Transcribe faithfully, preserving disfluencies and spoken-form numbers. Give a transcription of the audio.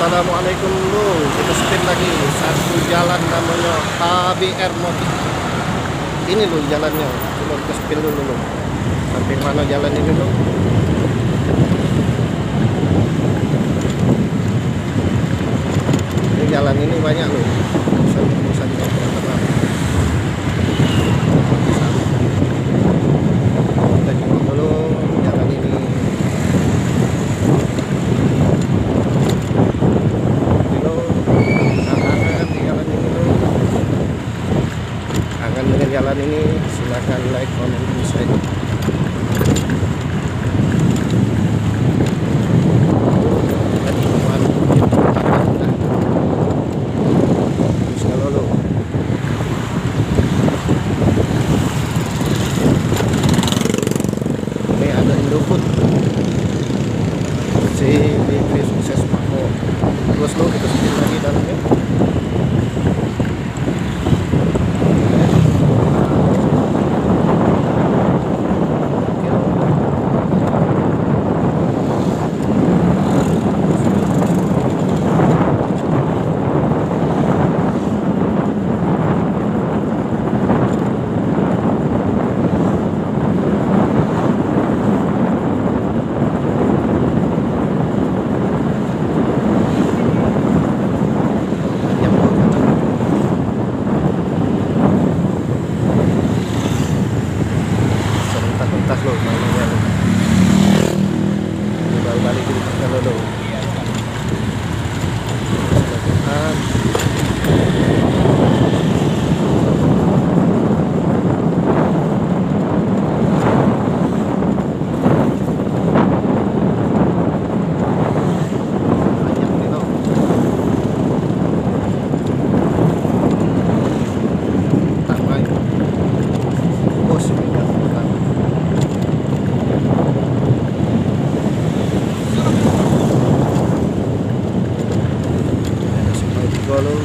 Assalamualaikum, lu. Kita spill lagi satu jalan namanya H B R Motik. Ini, lu, jalannyo. Coba kita spill dulu, lu. Sampai mana jalan ini, lu? Ini jalan ini banyak, lu. Bosan, bosan, bosan. Kita jenguk dulu jalan ini. Dulu, tantangan di jalan ini, lu. Kangen dengan jalan ini, silakan like, comment, and share. Terus kalau lu, ini ada Indofood. Si Bibri Sukses Makmur. Terus lu, kita spill lagi dalamnya. Serentak-rentak, lu, mainnya, lu. Balik-balik dulu, lu. Kalau